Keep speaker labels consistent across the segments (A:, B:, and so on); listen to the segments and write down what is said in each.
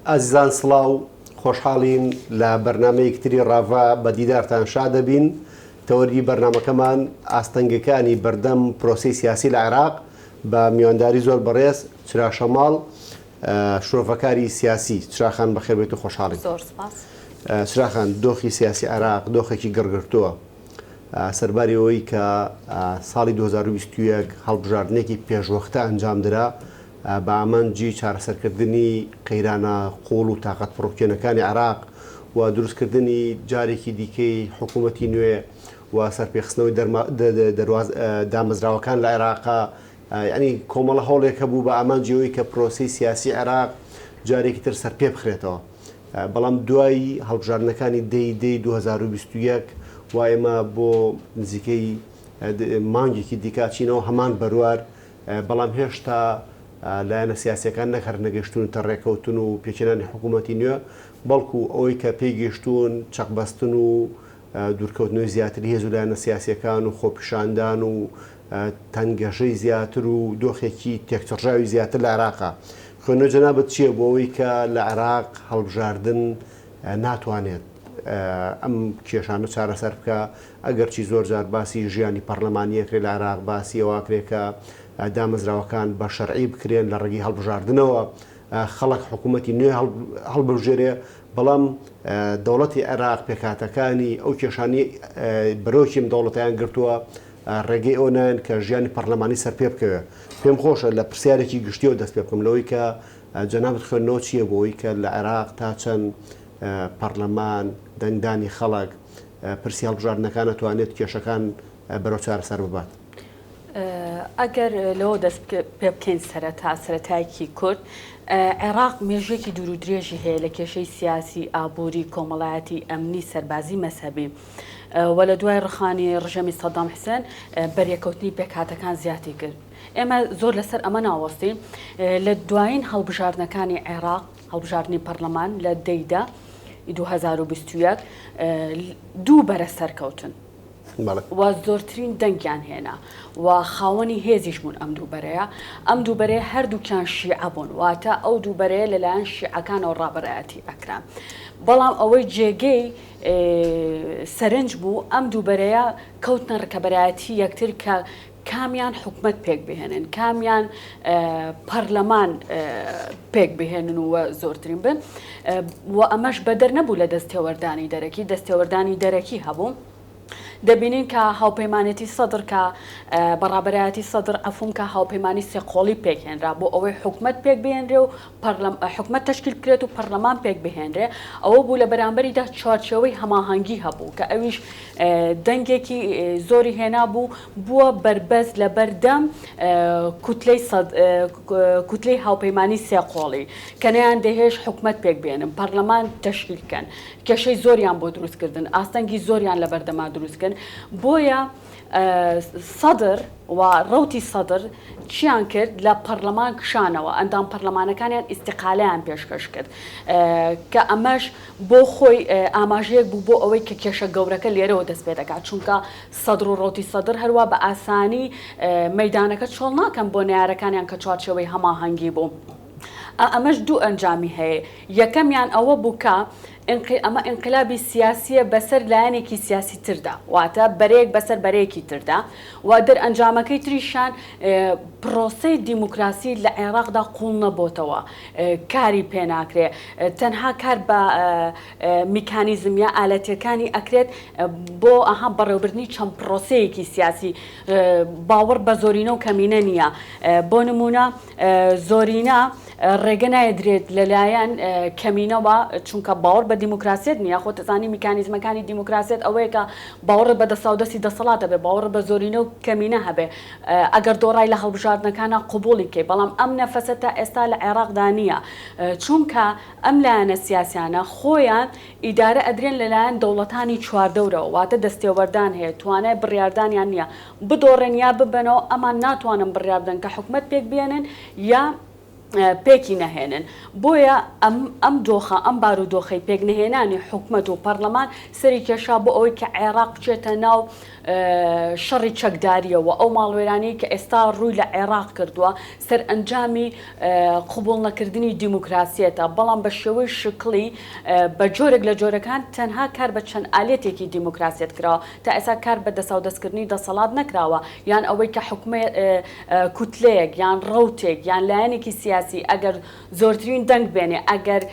A: ئازیزان سڵاو، خۆشحاڵین لە بەرنامەیەکی تری ڕاڤە بە دیدارتان شاد دەبین. تەوەری بەرنامەکەمان ئاستەنگەکانی بەردەم پرۆسەی سیاسی لە عێراق بە میوانداری زۆر بەڕێز چرا شەماڵ شرۆڤەکاری سیاسی. چرا خان بەخێر بێیت و خۆشحاڵین.
B: زۆر سپاس.
A: چرا خان دۆخی سیاسی عێراق دۆخێکی گڕگرتووە. سەرباری ئەوەی کە ساڵی 2021 هەڵبژاردنێکی پێشوەختە ئەنجامدرا بە ئامانجی چارەسەرکردنی قەیرانە قووڵ و تاقەتپڕوکێنەکانی عێراق و دروستکردنی جارێکی دیکەی حکوومەتی نوێ و سەرپێخستنەوەی دامەزراوەکان لە عێراق، یانی کۆمەڵە هەوڵێک هەبوو بە ئامانجی ئەوەی کە پرۆسەی سیاسی عێراق جارێکی تر سەرپێ بخرێتەوە. بەڵام دوای هەڵبژاردنەکانی دەی دەی 2021 وا ئێمە بۆ نزیکەی مانگێکی دیکە ئەچینەوە هەمان بەروار، بەڵام هێشتا لایەنە سیاسییەکان نەک هەر نەگەیشتوونەتە ڕێککەوتن و پێکهێنانی حکوومەتی نوێ، بەڵکو ئەوەی کە پێی گەیشتوون چەقبەستن و دوورکەوتنەوەی زیاتری هێز و لایەنە سیاسییەکان و خۆپیشاندان و تەنگەژەی زیاتر و دۆخێکی تێکچڕژاوی زیاتر لە عێراقە. خوێندنەوەی جەنابت چییە بۆ ئەوەی کە لە عێراق هەڵبژاردن ناتوانێت ئەم کێشانە چارەسەر بکا، ئەگەرچی زۆر جار باسی ژیانی پەڕلەمانی ئەکرێ لە عێراق، باسی ئەوە ئەکرێ کە دامەزراوەکان بە شەرعی بکرێن لە ڕێگەی هەڵبژاردنەوە خەڵک حکوومەتی نوێ هەڵببژێرێ، بەڵام دەوڵەتی عێراق پێکهاتەکانی ئەو کێشانەی بەرۆکی ئەم دەوڵەتەیان گرتووە ڕێگەی ئەوە نایەن کە ژیانی پەڕلەمانی سەرپێ بکەوێ. پێم خۆشە لە پرسیارێکی گشتیەوە دەست پێ بکەم لەوەی کە جەنابت خوێندنەوە چییە بۆ ئەوەی کە لە عێراق تا چەند پەڕلەمان، دەنگدانی خەڵک، پرسی هەڵبژاردنەکان ئەتوانێت کێشەکان بەرەو چارەسەر ببات؟
B: ئەگەر لەوە دەست پێ بکەین سەرەتا، سەرەتایەکی کورت، عێراق مێژوویەکی دوور و درێژی هەیە لە کێشەی سیاسی، ئابووری، کۆمەڵایەتی، ئەمنی، سەربازی، مەزهەبی و لە دوای ڕخانی ڕژێمی سەدام حسێن بەریەکەوتنی پێکهاتەکان زیادی کرد. ئێمە زۆر لەسەر ئەمە ناوەستین. لە دوایین هەڵبژاردنەکانی عێراق، هەڵبژاردنی پەرلەمان لە دەی دە ی 2021 دوو بەرە سەرکەوتن و زۆرترین دەنگیان هێنا و خاوەنی هێزیش بوون ئەم دوو بەرەیە. ئەم دوو بەرەیە هەردووکیان شیعە بوون، واتە ئەو دوو بەرەیە لەلایەن شیعەکانەوە ڕابەرایەتی ئەکران. بەڵام ئەوەی جێگەی سەرنج بوو ئەم دوو بەرەیە کەوتنە ڕکەبەرایەتی یەکتر کە کامیان حکومەت پێک بهێنن، کامیان پەرلەمان پێک بهێنن و زۆرترین بن و ئەمەش بەدەر نەبوو لە دەستێوەردانی دەرەکی، دەستێوەردانی دەرەکی هەبوو. دەبینین کە هاوپەیمانێتی سەدر کە بە ڕابەرایەتی سەدر عەفوم کە هاوپەیمانی سێقۆڵی پێکهێنرا بۆ ئەوەی حکومەت پێک بهێنرێ و حکومەت تەشکیل بکرێت و پەرلەمان پێک بهێنرێ، ئەوە بوو لە بەرامبەریدا چوارچێوەی هەماهەنگی هەبوو کە ئەویش دەنگێکی زۆری هێنابوو، بووە بەربەست لەبەردەم کوتلەی کوتلەی هاوپەیمانی سێقۆڵی کە نەیاندەهێشت حکومەت پێک بێنن، پەرلەمان تەشکیل بکەن، کێشەی زۆریان بۆ دروست کردن، ئاستەنگی زۆریان لەبەردەما دروست کرد، بۆیە سەدر و ڕەوتی سەدر چیان کرد لە پەرلەمان کشانەوە، ئەندام پەرلەمانەکانیان ئیستیقالەیان پێشکەش کرد کە ئەمەش بۆ خۆی ئاماژەیەک بوو بۆ ئەوەی کە کێشە گەورەکە لێرەوە دەست پێ دەکات، چونکە سەدر و ڕەوتی سەدر هەروا بە ئاسانی مەیدانەکە چۆڵ ناکەن بۆ نەیارەکانیان کە چوارچێوەی هەماهەنگی بوو. ئەمەش دوو ئەنجامی هەیە، یەکەمیان ئەوە بوو کە ئەمە ئینقلابی سیاسییە بەسەر لایەنێکی سیاسی تردا، واتە بەرەیەک بەسەر بەرەیەکی تردا و دەرئەنجامەکەی تریشیان پرۆسەی دیموکراسی لە عێراقدا قووڵ نەبۆتەوە، کاری پێناکرێ، تەنها کار بە میکانیزم یا ئالەتەکانی ئەکرێت بۆ ئەها بەڕێوەبردنی چەند پرۆسەیەکی سیاسی، باوەڕ بە زۆرینە و کەمینە نییە، بۆ نموونە زۆرینە ڕێگە نایدرێت لەلایەن کەمینەوە چونکە باوەڕ بە دیموکراسیەت نییە، خۆت ئەزانی میکانیزمەکانی دیموکراسیەت ئەوەیە کە باوەڕت بە دەستاودەستی دەسەڵات هەبێ، باوەڕت بە زۆرینە و کەمینە هەبێ، ئەگەر دۆڕای لە هەڵبژاردنەکانا قبوڵی بکەی، بەڵام ئەم نەفەسە تا ئێستا لە عێراقدا نییە، چونکە ئەم لایەنە سیاسیانە خۆیان ئیدارە ئەدرێن لەلایەن دەوڵەتانی چواردەورەوە، واتە دەستێوەردان هەیە، توانای بڕیاردانیان نییە، بدۆڕێن یا ببەنەوە، ئەمان ناتوانن بڕیار بدەن کە حکومەت پێک بێنن یا. پێکی نەهێنن. بۆیە ئەم ئەم دۆخە، ئەم بارودۆخەی پێکنەهێنانی حکومەت و پەڕلەمان سەری کێشا بۆ ئەوەی کە عێراق بچێتە ناو شەڕی چەکدارییەوە. ئەو ماڵوێرانیەی کە ئێستا ڕووی لە عێراق کردووە سەرئەنجامی قبوڵ نەکردنی دیموکراسیەتە، بەڵام بە شێوەی شکڵی بە جۆرێک لە جۆرەکان تەنها کار بە چەند ئالیەتێکی دیموکراسیەت کراوە، تا ئێستا کار بە دەساودەستکردنی دەسەڵات نەکراوە، یان ئەوەی کە حکومە کوتلەیەک یان ڕەوتێک یان لایەنێکی سیاسی ئەگەر زۆرترین دەنگ بێنێ، ئەگەر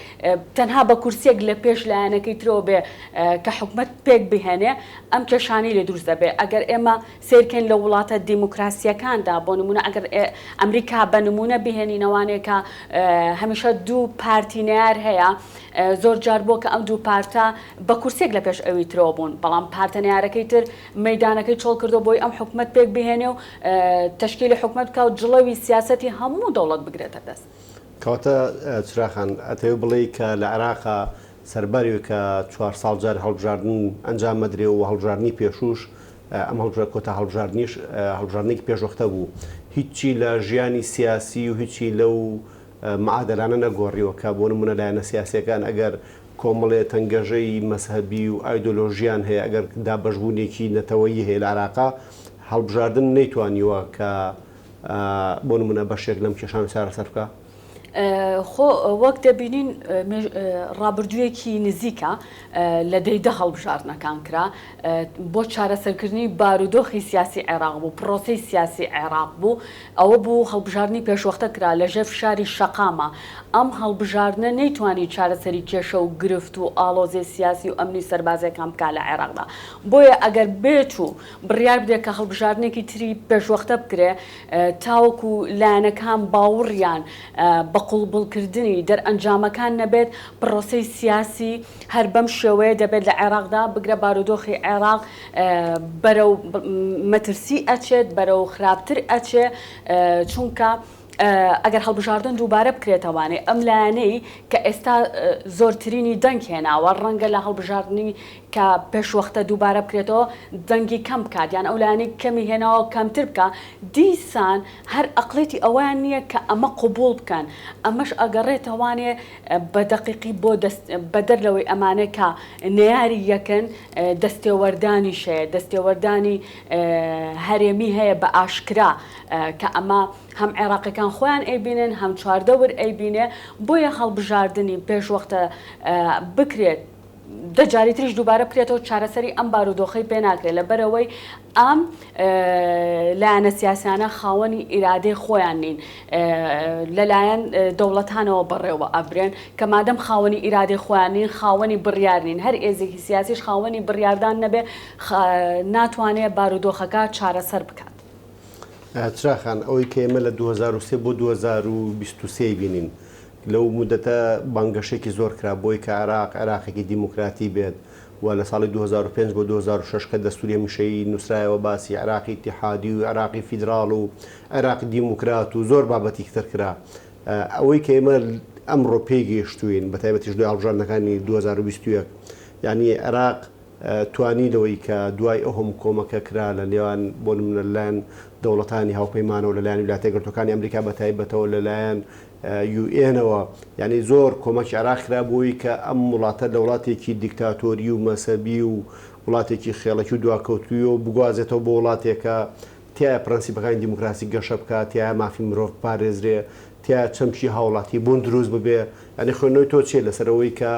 B: تەنها بە کورسیەک لە پێش لایەنەکەی ترەوە بێ کە حکومەت پێک بهێنێ ئەم کێشانەی لێ دروست دەبێ. ئەگەر ئێمە سەیرکەین لە وڵاتە دیموکراسیەکاندا بۆ نمونە ئەگەر ئەمریکا بە نمونە بهێنینەوانێ کە هەمیشە دوو پارتی نەیار هەیە زۆر جار بووە کە ئەم دوو پارتە بە کورسیەک لە پێش ئەوی ترەوە بوون بەڵام پارتە نەیارەکەی تر مەیدانەکەی چۆڵ کردووە بۆی ئەم حکومەت پێک بهێنێ و تەشکیلی حکومەت بکا و جڵەوی سیاسەتی هەموو دەوڵەت بگرێتە دەست.
A: کەواتە چرا خان ئەتەوێ بڵێی کە لە عێراقا سەرباری ئەوەی کە چوار ساڵ جار هەڵبژاردن ئەنجام ئەدرێ و هەڵبژاردنی پێشووش ئەم هەڵبژا کۆتا هەڵبژاردنیش هەڵبژاردنێکی پێشوەختە بوو هیچی لە ژیانی سیاسی و هیچی لەو معادلانە نەگۆڕیوە کە بۆ نمونە لایەنە سیاسیەکان ئەگەر کۆمەڵێ تەنگەژەی مەزهەبی و ئایدۆلۆژیان هەیە، ئەگەر دابەشبوونێکی نەتەوەیی هەیە لە عێراقا، هەڵبژاردن نەیتوانیوە کە بۆ نمونە بەشێک لەم کێشانە چارەسەر بکا؟
B: خۆ وەک دەبینین ڕابردوویەکی نزیکە لە دەی دە هەڵبژاردنەکان کرا بۆ چارەسەرکردنی بارودۆخی سیاسی عێراق بوو، پرۆسەی سیاسی عێراق بوو، ئەوە بوو هەڵبژاردنی پێشوەختە کرا لە ژێر فشاری شەقامە، ئەم هەڵبژاردنە نەیتوانی چارەسەری کێشە و گرفت و ئاڵۆزیە سیاسی و ئەمنی و سەربازیەکان بکا لە عێراقدا. بۆیە ئەگەر بێت و بڕیار بدرێت کە هەڵبژاردنێکی تری پێشوەختە بکرێ تاوەکو لایەنەکان باوڕیان بە قوڵبڵکردنی دەرئەنجامەکان نەبێت پڕۆسەی سیاسی هەر بەم شێوەیە دەبێت لە عێراقدا، بگرە بارودۆخی عێراق بەرەو مەترسی ئەچێت، بەرەو خراپتر ئەچێ، چونکە ئەگەر هەڵبژاردن دووبارە بکرێتەوانێ ئەم لایەنەی کە ئێستا زۆرترینی دەنگ هێناوە ڕەنگە لە هەڵبژاردنی کە پێشوەختە دووبارە بکرێتەوە دەنگی کەم بکات یان ئەو لایەنەی کەمی هێناوە کەمتر بکا دیسان هەر ئەقڵێتی ئەوەیان نییە کە ئەمە قبوڵ بکەن ئەمەش ئەگەڕێتەوانێ بە دەقیقی بۆ دەست بەدەر لەوەی ئەمانە کە نەیاری یەکن دەستێوەردانیش هەیە دەستێوەردانی هەرێمی هەیە بە ئاشکرا کە ئەمە هەم عێراقیەکان خۆیان ئەیبینن هەم چواردەور ئەیبینێ بۆیە هەڵبژاردنی پێشوەختە بکرێت دە جاری تریش دووبارە بکرێتەوە چارەسەری ئەم بارودۆخەی پێ ناکرێت لەبەرئەوەی ئەم لایەنە سیاسیانە خاوەنی ئیرادەی خۆیان نین لەلایەن دەوڵەتانەوە بەڕێوە ئەبرێن کە مادەم خاوەنی ئیرادەی خۆیان نین خاوەنی بڕیار نین هەر ئێزێکی سیاسیش خاوەنی بڕیاردان نەبێ ناتوانێ بارودۆخەکە چارەسەر بکات.
A: چرا خان، ئەوەی کە ئێمە لە 2003 بۆ 2023 بینین، لەو مودەتە بانگەشەیەکی زۆر کرا بۆی کە عێراق عێراقێکی دیموکراتی بێت و لە ساڵی 2005 بۆ 2006 کە دەستوری هەمیشەیی نووسرایەوە باسی عێراقی ئیتیحادی و عێراقی فیدراڵ و عێراقی دیموکرات و زۆر بابەتی تر کرا. ئەوەی کە ئێمە ئەمڕۆ پێی گەیشتووین بە تایبەتیش دوای هەڵبژاردنەکانی 2021 یانی عێراق توانی لەوەی کە دوای ئەو هەموو کۆمەکە کرا لە نێوان بۆ نمونە لەلایەن دەوڵەتانی هاوپەیمانەوە لەلایەن ویلایەتە یەکگرتووەکانی ئەمریکا بە تایبەتەوە لەلایەن یو ئێنەوە یانی زۆر کۆمەکی عێراق کرا بۆی کە ئەم وڵاتە لە وڵاتێکی دیکتاتۆری و مەزهەبی و وڵاتێکی خێڵەکی و دواکەوتوویەوە بگوازێتەوە بۆ وڵاتێکە تیایا پرەنسیپەکانی دیموکراسی گەشە بکات، تیایا مافی مرۆڤ بپارێزرێ، تیایا چەمکی هاوڵاتی بوون دروست ببێ. یانی خوێندنەوەی تۆ چییە لەسەر ئەوەی کە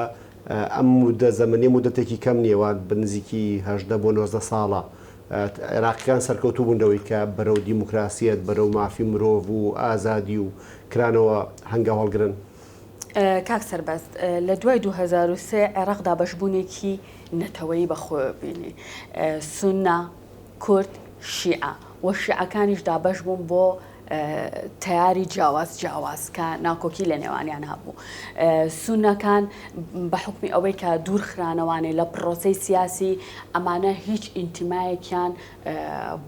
A: ئەم مودە زەمەنیە مودەتێکی کەم نییە وا بە نزیکی 18 بۆ 19 ساڵە عێراقیەکان سەرکەوتوو بوون لەوەی کە بەرەو دیموکراسیەت، بەرەو مافی مرۆڤ و ئازادی و کرانەوە هەنگاو هەڵگرن؟
B: کاک سەربەست، لە دوای 2003 عێراق دابەشبوونێکی نەتەوەیی بەخۆیەوە بینی. سوننە، کورد، شیعە و شیعەکانیش دابەش بوون بۆ تەیاری جیاواز جیاواز کە ناکۆکی لە نێوانیان هەبوو. سوننەکان بە حوکمی ئەوەی کە دوور خرانەوانێ لە پڕۆسەی سیاسی ئەمانە هیچ ئینتیمایەکیان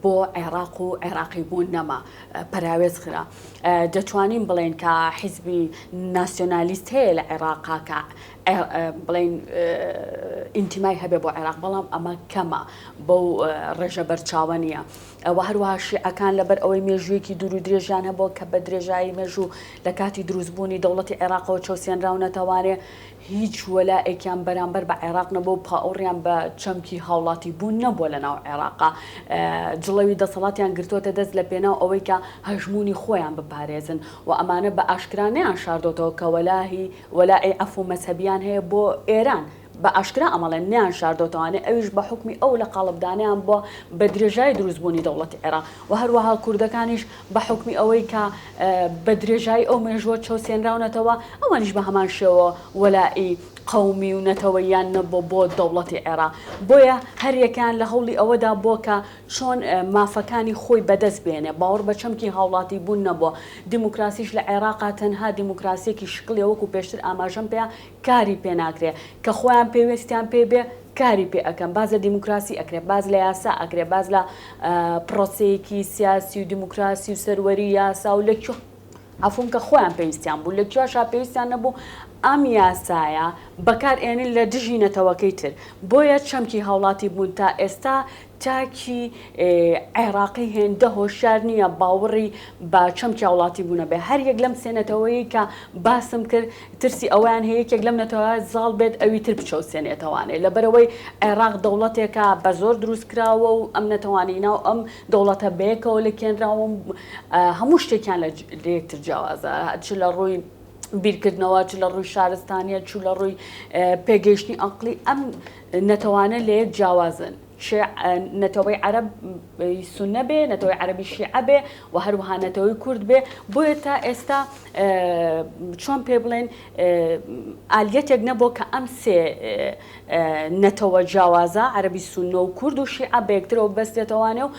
B: بۆ عێراق و عێراقی بوون نەما، پەراوێز خرا. دەتوانین بڵێین کە حیزبی ناسیۆنالیست هەیە لە عێراقا کە بڵێین ئینتیمای هەبێ بۆ عێراق، بەڵام ئەمە کەمە، بەو ڕێژە بەرچاوە نییە. وە هەروەها شیعەکان لەبەر ئەوەی مێژوویەکی دوور و درێژ. درێژیان هەبووە کە بە درێژایی مێژوو لە کاتی دروستبوونی دەوڵەتی عێراقەوە چەوسێنراونەتەوانێ هیچ وەلائێکیان بەرامبەر بە عێراق نەبووە و پاوڕیان بە چەمکی هاوڵاتی بوون نەبووە لە ناو عێراقا جڵەوی دەسەڵاتیان گرتووەتە دەست لە پێناو ئەوەی کە هەژموونی خۆیان بپارێزن و ئەمانە بە ئاشکرا نەیان شاردۆتەوە کە وەلاهی وەلائی عەفو مەزهەبیان هەیە بۆ ئێران بە ئاشکرا ئەمەڵێن نەیان شاردۆتەوانێ ئەویش بە حوکمی ئەو لە قاڵبدانیان بووە بە درێژایی دروست بوونی دەوڵەتی عێراق و هەروەها کوردەکانیش بە حوکمی ئەوەی کە بە درێژایی ئەو مێژووە چەوسێنراونەتەوە ئەوانیش بە هەمان شێوە وەلائی قەومی و نەتەوەییان نەبووە بۆ دەوڵەتی عێراق بۆیە هەریەکەیان لە هەوڵی ئەوەدا بووە کە چۆن مافەکانی خۆی بەدەست بێنێ، باوەڕ بە چەمکی هاوڵاتی بوون نەبووە، دیموکراسیش لە عێراقا تەنها دیموکراسیەکی شکڵیە وەکو پێشتر ئاماژەم پێیا کاری پێ ناکرێ، کە خۆیان پێوێستیان پێ بێ کاری پێ ئەکەن، باس لە دیموکراسی ئەکرێ، باس لە یاسا ئەکرێ، باس لە پرۆسەیەکی سیاسی و دیموکراسی و سەروەری یاسا و لە کوێ. عەفوم کە خۆیان پێویستیان بوو لە کوێشا پێویستیان نەبوو ئەم یاسایە بەکار ئێنن لە دژی نەتەوەکەی تر بۆیە چەمکی هاوڵاتی بوون تا ئێستا تاکی عێڕاقی هێندە هۆشیار نییە باوڕی بە چەمکی هاوڵاتی بوونە بێ هەر یەک لەم سێ نەتەوەیەی کە باسم کرد ترسی ئەوەیان هەیە یەکێک لەم نەتەوە زاڵ بێت ئەوی تر بچەوسێنێتەوانێ لەبەرئەوەی عێڕاق دەوڵەتێکە بە زۆر دروست کراوە و ئەم نەتەوانەی ناو ئەم دەوڵەتە بەیەکەوە لکێنراون هەموو شتێکیان لە یەکتر جیاوازە چ لە ڕووی بیرکردنەوە چ لە ڕووی شارستانیە چ لە ڕووی پێگەیشتنی ئەقلی ئەم نەتەوانە لە یەک جیاوازن نەتەوەی عەرەب سونە بێ نەتەوەی عەربی شیعە بێ و هەروەها نەتەوەی کورد بێ بۆیە تا ئێستا چۆن پێ بڵێن ئالیەتێک نەبووە کە ئەم سێ نەتەوە جیاوازە، عەرەبی سوننە و کورد و شیعە، بەیەکترەوە ببەسترێتەوانێ و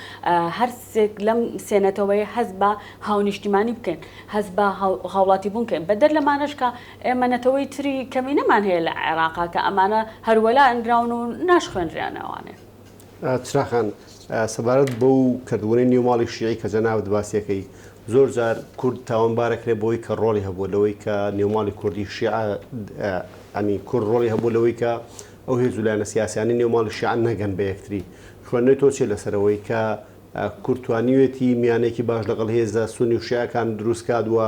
B: هەر سێک لەم سێ نەتەوەیە هەست بە هاونیشتیمانی بکەن، هەست بە هاوڵاتیبوون بکەن. بەدەر لەمانەش کە ئێمە نەتەوەی تری کەمینەمان هەیە لە عێراقا کە ئەمانە هەر وەلا نراون و ناشخوێنرێنەوانێ.
A: چرا خان، سەبارەت بەو کردوونەی نێو ماڵی شیعی کە جەنابت باسی ئەکەی، زۆر جار کورد تاوانبار ئەکرێ بەوەی کە ڕۆڵی هەبووە لەوەی کە نێوماڵی کوردی شیعە یانی کورد ڕۆڵی هەبووە لەوەی کە ئەو هێز و لایەنە سیاسیانەی نێو ماڵی شیعە نەگەن بە یەکتری. خوێندنەوەی تۆ چیە لەسەر ئەوەی کە کورد توانیوێتی میانەیەکی باش لەگەڵ هێزە سونی و شیعەکان دروست کات و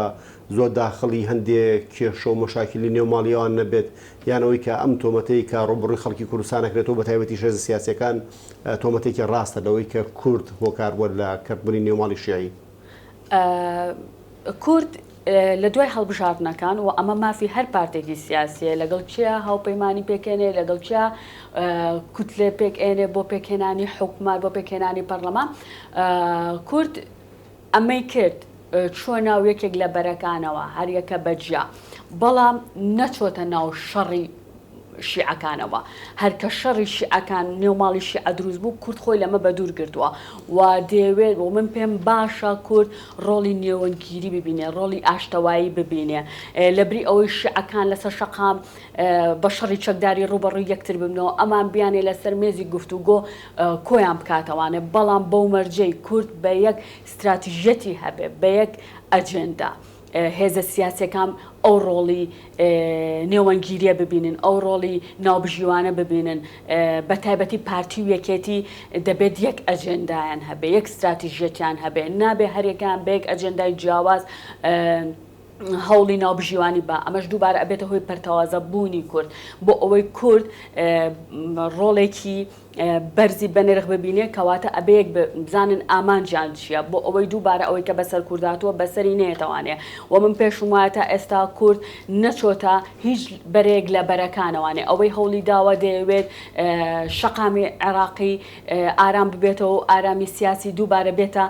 A: زۆر داخڵی هەندێ کێشە و مەشاکیلی نێو ماڵی ئەوان نەبێت یان ئەوەی کە ئەم تۆمەتەی کە ڕووبەڕووی خەڵکی کوردستان ئەکرێتەوە بەتایبەتیش هێزە سیاسیەکان تۆمەتێکی ڕاستە لەوەی کە کورد هۆکار بووە لە کەرتبوونی نێوماڵی شیعی؟
B: کورد لە دوای هەڵبژاردنەکان و ئەمە مافی هەر پارتێکی سیاسیە لەگەڵ کێ هاوپەیمانی پێکێنێ لەگەڵ کێ کوتلێ پێک ئێنێ بۆ پێکهێنانی حکومات بۆ پێکهێنانی پەرلەمان کورد ئەمەی کرد چووە ناو یەکێک لە بەرەکانەوە هەریەکە بە جیا بەڵام نەچۆتە ناو شەڕی شیعەکانەوە. هەر کە شەڕی شیعەکان نێو ماڵی شیعە دروست بوو کورد خۆی لەمە بەدوور گرتووە و دەیەوێت و من پێم باشە کورد ڕۆڵی نێوەندگیری ببینێ ڕۆڵی ئاشتەوایی ببینێ لەبری ئەوەی شیعەکان لەسەر شەقام بە شەڕی چەکداری ڕووبەڕووی یەکتر ببنەوە ئەمان بیانێ لەسەر مێزی گفتوگۆ کۆیان بکاتەوانێ بەڵام بەو مەرجەی کورد بە یەک ستراتیژیەتی هەبێ بە یەک ئەجێندا. هێزە سیاسیەکان ئەو ڕۆڵی نێوەندگیریە ببینن، ئەو ڕۆڵی ناوبژیوانە ببینن، بە تایبەتی پارتی و یەکێتی دەبێت یەک ئەجێندایان هەبێ، یەک ستراتیژیەتیان هەبێ، نابێ هەریەکەیان بە یەک ئەجێندای جیاواز هەوڵی ناوبژیوانی با، ئەمەش دووبارە ئەبێتە هۆی پەرتەوازە بوونی کورد، بۆ ئەوەی کورد ڕۆڵێکی بەرزی بەنرخ ببینێ کەواتە ئەبێ یەک بزانن ئامانجیان چیە بۆ ئەوەی دووبارە ئەوەی کە بەسەر کورد هاتووە بەسەری نەیەتەوانێ وە من پێشم وایە تا ئێستا کورد نەچۆتە هیچ بەرەیەک لە بەرەکانەوانێ ئەوەی هەوڵی داوە دەیەوێت شەقامی عێراقی ئارام ببێتەوە و ئارامی سیاسی دووبارە بێتە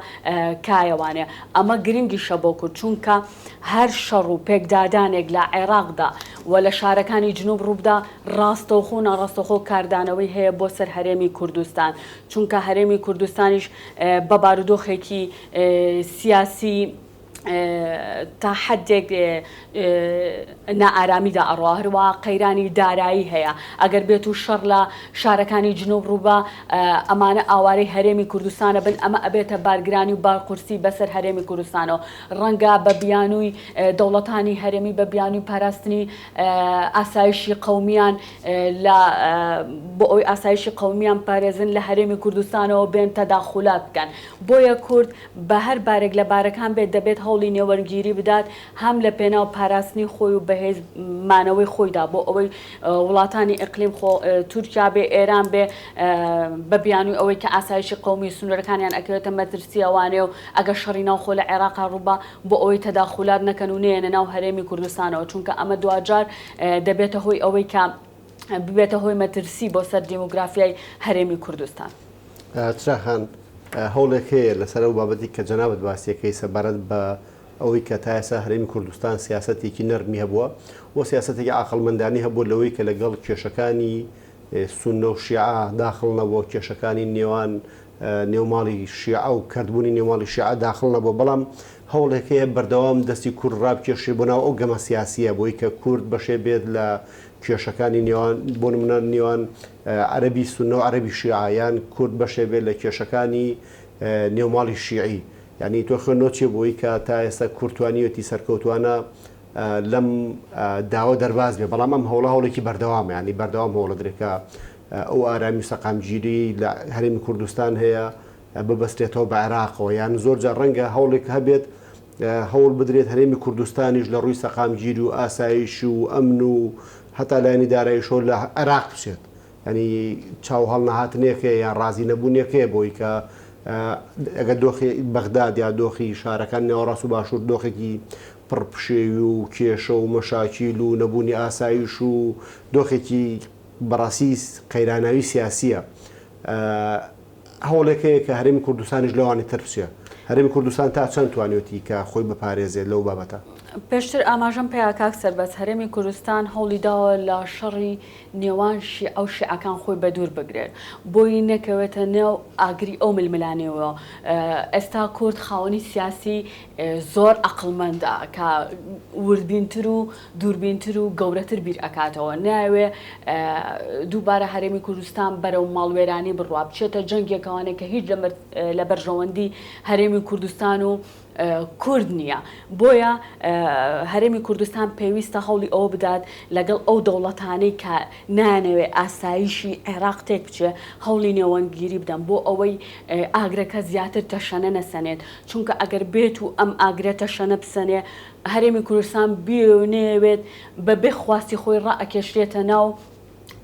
B: کایەوانێ ئەمە گرنگیشە بۆ کورد چونکە هەر شەڕ و پێکدادانێک لە عێراقدا و لە شارەکانی جنوب ڕووبدا ڕاستەوخۆ و ناڕاستەوخۆ کاردانەوەی هەیە بۆ سەر هەرێمی کوردستان، چونکە هەرێمی کوردستانیش بە بارودۆخێکی سیاسی. تا حەدێک نائارامیدا ئەڕوا، هەروەها قەیرانی دارایی هەیە، ئەگەر بێت و شەڕ لە شارەکانی جنوب ڕووبا ئەمانە ئاوارەی هەرێمی کوردستانە بن، ئەمە ئەبێتە بارگرانی و بارقورسی بەسەر هەرێمی کوردستانەوە، ڕەنگە بە بیانووی دەوڵەتانی هەرێمی بە بیانووی پاراستنی ئاسایشی قەومیان لە بۆ ئەوەی ئاسایشی قەومیان بپارێزن لە هەرێمی کوردستانەوە بێن تەداخولات بکەن، بۆیە کورد بە هەر بارێک لە بارەکان بێت دەبێت هەوڵی نێوەندگیری بدات هەم لە پێناو پاراستنی خۆی و بەهێز مانەوەی خۆیدا بۆ ئەوەی وڵاتانی ئیقلیم خۆ تورکیا بێ ئێران بێ بە بیانووی ئەوەی کە ئاسایشی قەومی سنوورەکانیان ئەکەوێتە مەترسی ئەوانێ و ئەگەر شەڕی ناوخۆ لە عێراقا ڕووبا بۆ ئەوەی تەداخولات نەکەن و نەیەنە ناو هەرێمی کوردستانەوە چونکە ئەمە دواجار دەبێتە هۆی ئەوەی کە ببێتە هۆی مەترسی بۆ سەر دیموگرافیای هەرێمی کوردستان.
A: چرا خان، هەوڵێک هەیە لەسەر ئەو بابەتەی کە جەنابت باسی ئەکەی سەبارەت بە ئەوەی کە تا ئێستا هەرێمی کوردستان سیاسەتێکی نەرمی هەبووە و سیاسەتێکی عاقڵمەندانەی هەبووە لەوەی کە لەگەڵ کێشەکانی سوننە و شیعە داخڵ نەبووە، کێشەکانی نێوان نێوماڵی شیعە و کەرتبوونی نێوماڵی شیعە داخڵ نەبووە، بەڵام هەوڵێک هەیە بەردەوام دەستی کورد ڕابکێشرێت بۆ ناو ئەو گەمە سیاسییە بۆی کە کورد بەشێ بێت لە کێشەکانی نێوان بۆ نمونە نێوان عەرەبی سوننە و عەرەبی شیعە یان کورد بەشێ بێت لە کێشەکانی نێوماڵی شیعی یانی تۆ خوێندنەوە چیە بۆی کە تا ئێستا کورد توانیوێتی سەرکەوتوانە لەم داوە دەرباز بێ بەڵام ئەم هەوڵە هەوڵێکی بەردەوامە ینی بەردەوام هەوڵە درێت کە ئەو ئارامی و سەقامگیری لە هەرێمی کوردستان هەیە ببەسترێتەوە بە عێراقەوە یان زۆر جار ڕەنگە هەوڵێک هەبێت هەوڵ بدرێت هەرێمی کوردستانیش لە ڕووی سەقامگیری و ئاسایش و ئەمن و هەتا لایەنی داراییشەوە لە عێراق بچێت ینی چاو هەڵنەهاتنێک هەیە یان ڕازی نەبوونێک هەیە بۆی کە ئەگەر دۆخی بەغداد یا دۆخی شارەکان نێوەڕاست و باشوور دۆخێکی پڕ پشێوی و کێشە و مەشاکیل و نەبوونی ئاسایش و دۆخێکی بەڕاستی قەیراناوی سیاسیە هەوڵێک هەیە کە هەرێمی کوردستانیش لەوانی تر بچێ. هەرێمی کوردستان تا چەند توانیوەتی کە خۆی بپارێزێت لەو بابەتە؟
B: پێشتر ئاماژەم پێیا کاک سەربەست، هەرێمی کوردستان هەوڵی داوە لە شەڕی نێوان شیعە و شیعەکان خۆی بەدوور بگرێت، بۆی نەکەوێتە نێو ئاگری ئەو ململانێوە. ئێستا کورد خاوەنی سیاسی زۆر عەقڵمەندە کە وردبینتر و دووربینتر و گەورەتر بیر ئەکاتەوە، نایەوێ دووبارە هەرێمی کوردستان بەرەو ماڵوێرانی بڕوا، بچێتە جەنگێکەوانێ کە هیچ لە بەرژەوەندی هەرێمی کوردستان و کورد نییە. بۆیە هەرێمی کوردستان پێویستە هەوڵی ئەوە بدات لەگەڵ ئەو دەوڵەتانەی کە نایانەوێ ئاسایشی عێراق تێک بچێ، هەوڵی نێوەندگیری بدەن بۆ ئەوەی ئاگرەکە زیاتر تەشەنە نەسەنێت، چونکە ئەگەر بێت و ئەم ئاگرە تەشەنە بسەنێ هەرێمی کوردستان بیەوێ و نەیەوێت بە بێ خواستی خۆی ڕائەکێشرێتە ناو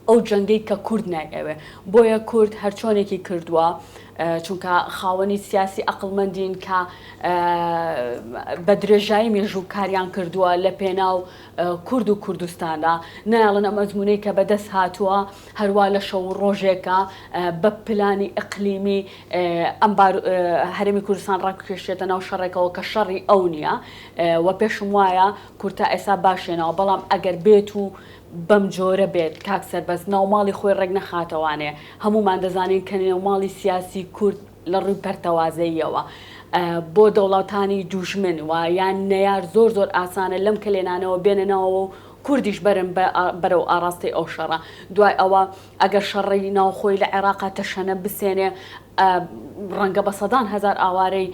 B: ئەو جەنگەی کە کورد نایئەوێ. بۆیە کورد هەرچۆنێکی کردووە چونکە خاوەنی سیاسی ئەقڵمەندین کە بە درێژایی مێژوو کاریان کردووە لە پێناو کورد و کوردستاندا نایەڵن ئەم ئەزموونەی کە بەدەست هاتووە هەروا لە شەو و ڕۆژێکا بە پلانی ئیقلیمی ئەم بار هەرێمی کوردستان ڕاکێشێتە ناو شەڕێکەوە کە شەڕی ئەو نییە و پێشم وایە کورد تا ئێستا باشێنەوە بەڵام ئەگەر بێت و بەم جۆرە بێت کاک سەربەست ناوماڵی خۆی ڕێک نەخاتەوانێ هەموومان دەزانین کە نێوماڵی سیاسی کورد لە ڕووی پەرتەوازەییەوە بۆ دەوڵەتانی دوژمن و یان نەیار زۆر زۆر ئاسانە لەم کەلێنانەوە بێنە ناوەوە و کوردیش بەرن بەرەو ئاڕاستەی ئەو شەڕە. دوای ئەوە ئەگەر شەڕی ناوخۆی لە عێراقا تەشەنە بسێنێ ڕەنگە بە سەدان هەزار ئاوارەی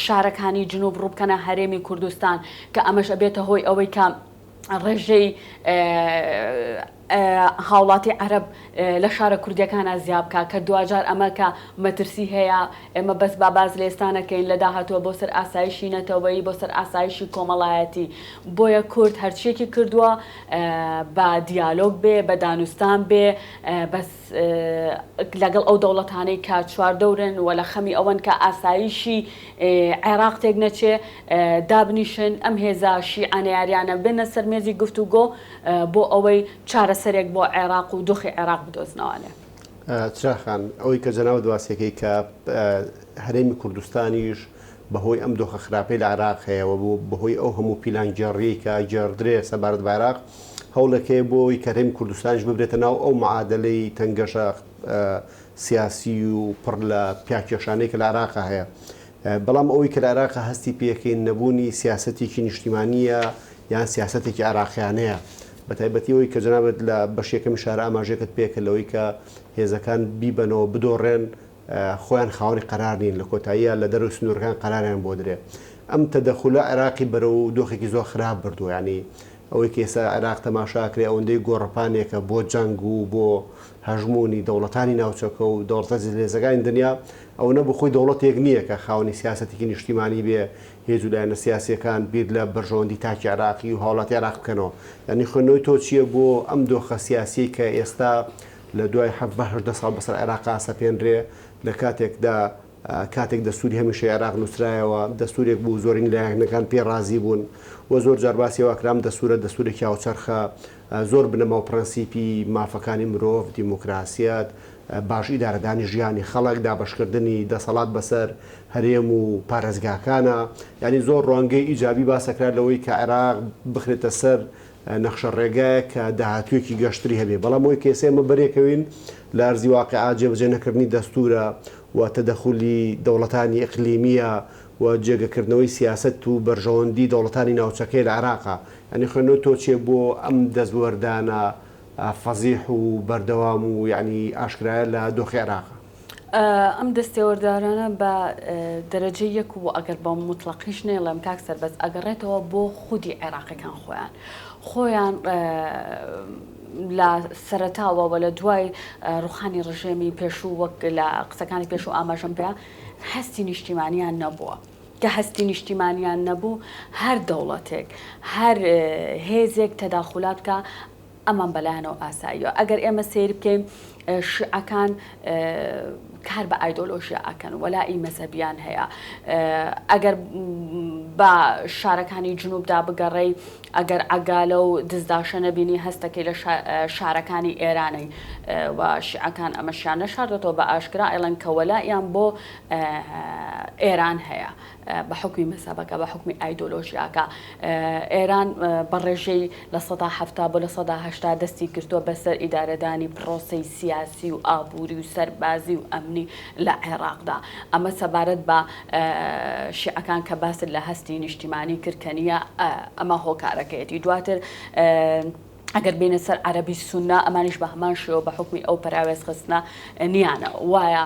B: شارەکانی جنوب ڕووبکەنە هەرێمی کوردستان کە ئەمەش ئەبێتە هۆی ئەوەی کە ڕێژەی هاوڵاتی عەرەب لە شارە کوردیەکانا زیا بکا کە دواجار ئەمە کە مەترسی هەیە ئێمە بەس با باس لە ئێستا نەکەین لە داهاتووە بۆ سەر ئاسایشی نەتەوەیی بۆ سەر ئاسایشی کۆمەڵایەتی بۆیە کورد هەرچیەکی کردووە بە دیالۆگ بێ بە دانوستان بێ بەس لەگەڵ ئەو دەوڵەتانەی کە چواردەورن و لە خەمی ئەوەن کە ئاسایشی عێراق تێک نەچێ دابنیشن ئەم هێزە شیعە نەیاریانە بێنە سەر مێزی گفتوگۆ بۆ ئەوەی چارەسەرێک بۆ عێراق و دۆخی عێراق بدۆزنەوانێ.
A: چرا خان، ئەوەی کە جەنابت باسیەکەی کە هەرێمی کوردستانیش بەهۆی ئەم دۆخە خراپەی لە عێراق هەیە و بەهۆی ئەو هەموو پیلانگێڕیەی کە گێڕدرێ سەبارەت بە عێراق، هەوڵێک هەیە بۆ ئەوەی کە هەرێمی کوردستانیش ببرێتە ناو ئەو معادەلەی تەنگەشە سیاسی و پڕ لە پیاکێشانەی کە لە عێراقا هەیە. بەڵام ئەوەی کە لە عێراقا هەستی پێکەین نەبوونی سیاسەتێکی نیشتیمانییە یان سیاسەتێکی عێراقیانەیە بەتایبەتی ئەوەی کە جەنابت لە بەشی یەکەمی شارە ئاماژەیەکت پێکرد لەوەی کە هێزەکان بیبەنەوە بدۆڕێن خۆیان خاوەنی قەرار نین لە کۆتاییا لە دەرەوەی سنوورەکان قەراریان بۆ درێ. ئەم تەدەخولە عێراقی بەرەو دۆخێکی زۆر خراپ بردووە. یانی ئەوەی کە ئێستا عێراق تەماشا ئەکرێ ئەوەندەی گۆڕەپانێکە بۆ جەنگ و بۆ هەژموونی دەوڵەتانی ناوچەکە و دەوڵەتە زلهێزەکانی دنیا، ئەوەنە بۆ خۆی دەوڵەتێک نییە کە خاوەنی سیاسەتێکی نیشتیمانی بێ، هێز و لایەنە سیاسییەکان بیر لە بەرژەوەندی تاکی عێراقی و هاوڵاتی عێراق بکەنەوە. یانی خوێندنەوەی تۆ چییە بۆ ئەم دۆخە سیاسییەی کە ئێستا لە دوای 17 18 ساڵ بەسەر عێراقا سەپێنرێ، لە کاتێکدا کاتێک دەستوری هەمیشەی عێراق نووسرایەوە، دەستورێک بوو زۆرینەی لایەنەکان پێی ڕازی بوون و زۆر جار باسی ئەوە کرا ئەم دەستورە دەستورێکی هاوچەرخە، زۆر بنەما و پرەنسیپی مافەکانی مرۆڤ، دیموکراسیەت، باش ئیدارەدانی ژیانی خەڵک، دابەشکردنی دەسەڵات بەسەر هەرێم و پارێزگاکانە، یانی زۆر ڕوانگەی ئیجابی باسەکرا لەوەی کە عێراق بخرێتە سەر نەخشە ڕێگایەک کە داهاتوویەکی گەشتری هەبێ، بەڵام ئەوەی کە ئێستا ئێمە بەرێکەوین لە ئەرزی واقیع جێبەجێ نەکردنی دەستوورە و تەدەخولی دەوڵەتانی ئیقلیمییە و جێگەکردنەوەی سیاسەت و بەرژەوەندی دەوڵەتانی ناوچەکەیە لە عێراقا. یانی خوێندنەوەی تۆ چییە بۆ ئەم دەستوەردانە فەزیح و بەردەوام و یانی ئاشکرایە لە دۆخی عێراقا؟
B: ئەم دەستێوەردانانە بە دەرەجەی یەک و ئەگەر بە موتڵەقیش نەیڵێم کاک سەربەست ئەگەڕێتەوە بۆ خودی عێراقیەکان خۆیان خۆیان لە سەرەتاوە و لە دوای ڕوخانی ڕژێمی پێشوو وەک لە قسەکانی پێشوو ئاماژەم پێ هەستی نیشتیمانیان نەبووە. کە هەستی نیشتیمانیان نەبوو هەر دەوڵەتێک هەر هێزێک تەداخولات بکا ئەمان بەلایانەوە ئاساییە ئەگەر ئێمە سەیر بکەین شیعەکان کار بە ئایدۆلۆژیا ئەکەن وەلائی مەزهەبیان هەیە ئەگەر بە شارەکانی جنوبدا بگەڕێی ئەگەر عەگالە و دزداشە نەبینی هەستەکەی لە شارەکانی ئێرانەی و شیعەکان ئەمەشیان نەشاردۆتەوە بە ئاشکرا ئەڵێن کە وەلائیان بۆ ئێران هەیە بە حوکمی مەزهەبەکە، بە حوکمی ئایدۆلۆژیاکە. ئێران بە ڕێژەی 70% بۆ 80% دەستی گرتووە بەسەر ئیدارەدانی پرۆسەی سیاسی و ئابووری و سەربازی و ئەمنی لە عێراقدا. ئەمە سەبارەت بە شیعەکان کە باست لە هەستی نیشتیمانی کرد کە نییە، ئەمە هۆکارەکەیەتی. دواتر ئەگەر بێینە سەر عەرەبی سوننە ئەمانیش بە هەمان شێوە بە حوکمی ئەو پەراوێزخستنە نییانە. وایە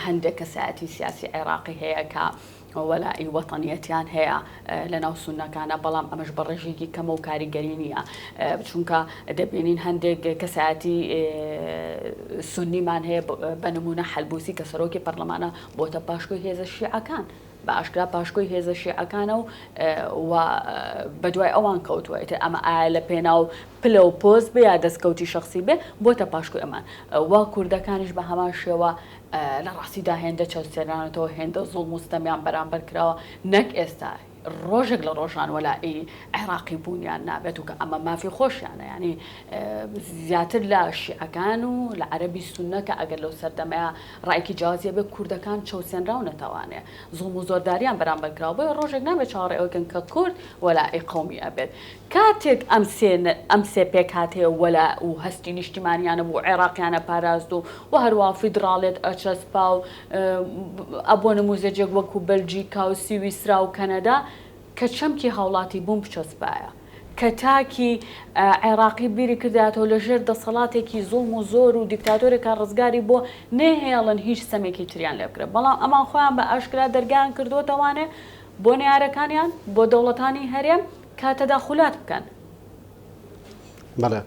B: هەندێک کەسایەتی سیاسی عێراقی هەیە کە وەلائی وەتەنیەتیان هەیە لە ناو سوننەکانە، بەڵام ئەمەش بە ڕێژەیەکی کەمە و کاریگەری نییە، چونکە دەبینین هەندێک کەسایەتی سوننیمان هەیە بە نموونە حەلبوسی کە سەرۆکی پەرلەمانە بۆتە پاشکۆی هێزە شیعەکان. بە ئاشکرا پاشکۆی هێزە شیعەکانە و و بەدوای ئەوان کەوتووە ئیتر ئەمە ئایا لە پێناو پلە و پۆست بێ یا دەستکەوتی شەخسی بێ بۆتە پاشکۆی ئەمان و کوردەکانیش بە هەمان شێوە لە ڕاستیدا هێندە چەوسێنراونەتەوە هێندە زوڵم و ستەمیان بەرامبەر کراوە نەک ئێستا ڕۆژێک لە ڕۆژان وەلائی عێراقی بوونیان نابێت و کە ئەمە مافی خۆشیانە یانی زیاتر لە شیعەکان و لە عەرەبی سوننە کە ئەگەر لەو سەردەمەیا ڕایەکی جیاوازی هەبێت کوردەکان چەوسێنراونەتەوانێ زوڵم و زۆرداریان بەرامبەر کراوە بۆیە ڕۆژێک نابێت چاوەڕێ ئەوە کەن کە کورد وەلائی قەومی ئەبێت کاتێک ئەم سێ ئەم سێ پێکهاتەیە وەلا و هەستی نیشتیمانیانە بوو عێراقیانە پاراست و و هەروەها فیدراڵیەت ئەچەسپا و ئەبووە نموزەجێک وەکو بەلجیکا و سویسرا و کەنەدا کە چەمکی هاوڵاتی بوون بچەسپایە کە تاکی عێراقی بیری کردایەتەوە لە ژێر دەسەڵاتێکی زوڵم و زۆر و دیکتاتۆرێکا ڕزگاری بۆ نەهێڵن هیچ ستەمێکی تریان لێ بکرێت بەڵام ئەمان خۆیان بە ئاشکرا دەرگایان کردووەتەوانێ بۆ نەیارەکانیان بۆ دەوڵەتانی هەرێم کە تەداخولات بکەن.
A: بەڵێ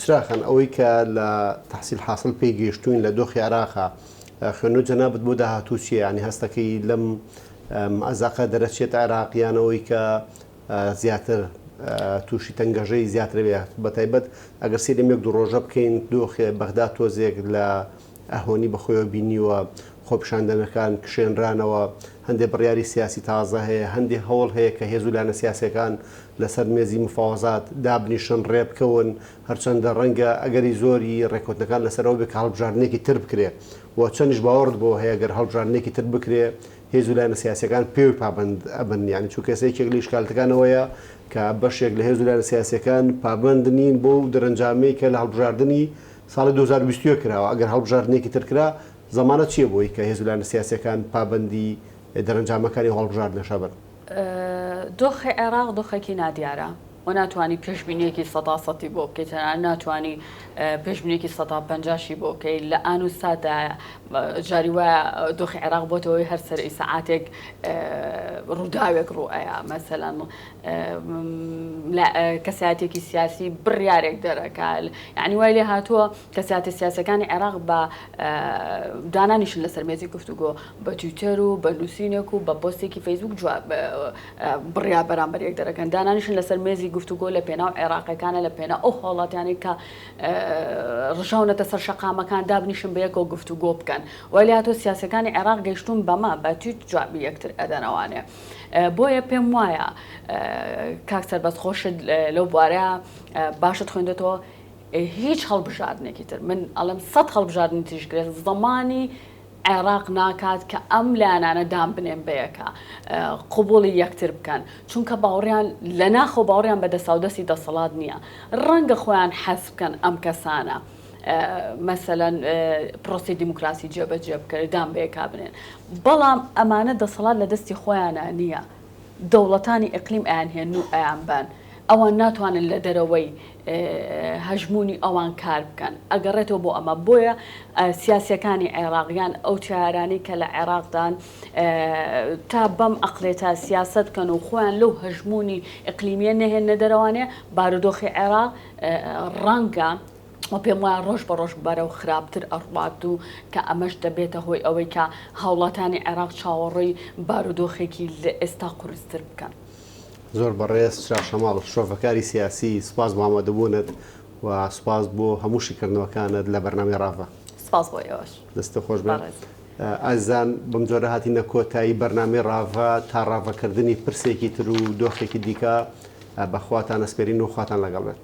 A: چراخان ئەوەی کە لە تەحسیل حاسڵ پێی گەیشتووین لە دۆخی عێراقا خوێندنەوەی جەنابت بۆ داهاتوو چییە؟ یانی هەستەکەی لەم مەئزەقە دەرەچێت عێراق یان ئەوەی کە زیاتر تووشی تەنگەژەی زیاتر بێت بەتایبەت ئەگەر سەیری ئەم یەک دوو ڕۆژە بکەین دۆخێ بەغدا تۆزێک لە ئەهۆنی بەخۆیەوە بینیوە، خۆپیشاندەنەکان کشێنرانەوە، هەندێ بڕیاری سیاسی تازە هەیە، هەندێ هەوڵ هەیە کە هێز و لایەنە سیاسیەکان لەسەر مێزی مفاوەزات دابنیشن، ڕێبکەون، هەرچەندە ڕەنگە ئەگەری زۆری ڕێککەوتنەکان لەسەر ئەوە بێ کە هەڵبژاردنێکی تر بکرێ و چەندیش باوەڕت بەوە هەیە گەر هەڵبژاردنێکی تر بکرێ هێز و لایەنە سیاسیەکان پێوەی پابەند ئەبن یانی چونکە ئێستا یەکێک لە ئیشکالەتەکان ئەوەیە کە بەشێک لە هێز و لایەنە سیاسیەکان پابەند نین بەو دەرەنجامەی کە لە هەڵبژاردنی ساڵی 2021 کراوە ئەگەر هەڵبژاردنێکی تر کرا زەمانەت چیە بۆی کە هێز و لایەنە سیاسیەکان پابەندی. دەرەنجامەکانی ئەو هەڵبژاردنەشە بن؟
B: دۆخی عێراق دۆخێکی نادیارە و ناتوانی پێشبینیەکی سەدا سەتی بۆ بکەیت، تەنانەت ناتوانی پێشبینیەکی سەدا پەنجاشی بۆ بکەیت. لە ئان و ساتدایە، جاری وایە دۆخی عێراق بۆتەوەی هەر سەرەی سەعاتێک ڕووداوێک ڕوو ئەیا، مەسەلەن کەسایەتێکی سیاسی بڕیارێک دەرەکا، یعنی وای لێ هاتووە کەسایەتە سیاسەکانی عێراق بە دانانیشن لەسەر مێزی گفتوگۆ، بە تویتەر و بە نووسینێک و بە پۆستێکی فەیسبوک جواب بڕیار بەرامبەر یەک دەرەکەن. دانانیشن لەسەر مێزی گفتوگۆ لە پێناو عێراقیەکانە، لە پێناو ئەو هاوڵاتیانەی کە ڕژاونەتە سەر شەقامەکان دابنیشن بە یەکەوە گفتوگۆ بکەن. وای لێهاتووە سیاسیەکانی عێراق گەیشتوون بەمە، بە تویت جوابی یەکتر ئەدەنەوانێ. بۆیە پێم وایە کاک سەربەست خۆشت لەو بوارە باشت خوێندێتەوە، هیچ هەڵبژاردنێکی تر، من ئەڵێم سەد هەڵبژاردنی تریش کرێت، زەمانی عێراق ناکات کە ئەم لایەنانە دان بنێن بەیەکا قبوڵی یەکتر بکەن، چونکە باوەڕیان لە ناخەوە باوەڕیان بە دەساودەستی دەسەڵات نییە، ڕەنگە خۆیان حەز بکەن ئەم کەسانە مەسەلەن پرۆسەی دیموکراسی جێبەجێ بکەن دان بەیەکا بنێن، بەڵام ئەمانە دەسەڵات لە دەستی خۆیانا نییە. دەوڵەتانی ئیقلیم ئەیانهێنن و ئەیانبەن، ئەوان ناتوانن لە دەرەوەی هەژموونی ئەوان کار بکەن، ئەگەڕێتەوە بۆ ئەمە، بۆیە سیاسیەکانی عێراق یان ئەو تیارانەی کە لە عێراقدان تا بەم ئەقلێتە سیاسەت بکەن و خۆیان لەو هەژموونی ئیقلیمیە نەهێننە دەرەوانێ، بارودۆخی عێراق ڕەنگە و پێم وایە ڕۆژ بە ڕۆژ بەرەو خراپتر ئەڕوات و کە ئەمەش دەبێتە هۆی ئەوەی کە هاوڵاتانی عێراق چاوەڕێی بارودۆخێکی لە ئێستا قورستر بکەن.
A: زۆر بەڕێز چرا شەماڵ، شرۆڤەکاری سیاسی، سوپاس بۆ ئامادەبوونت و سوپاس بۆ هەموو شیکردنەوەکانت لە بەرنامەی ڕاڤە.
B: سوپاس بۆ ئێوەش.
A: دەستت خۆش بێت. بەڕێز. ئازیزان بەم جۆرە هاتینە کۆتایی بەرنامەی ڕاڤە، تا ڕاڤەکردنی پرسێکی تر و دۆخێکی دیکە بە خواتان ئەسپێرین و خواتان لەگەڵ بێت.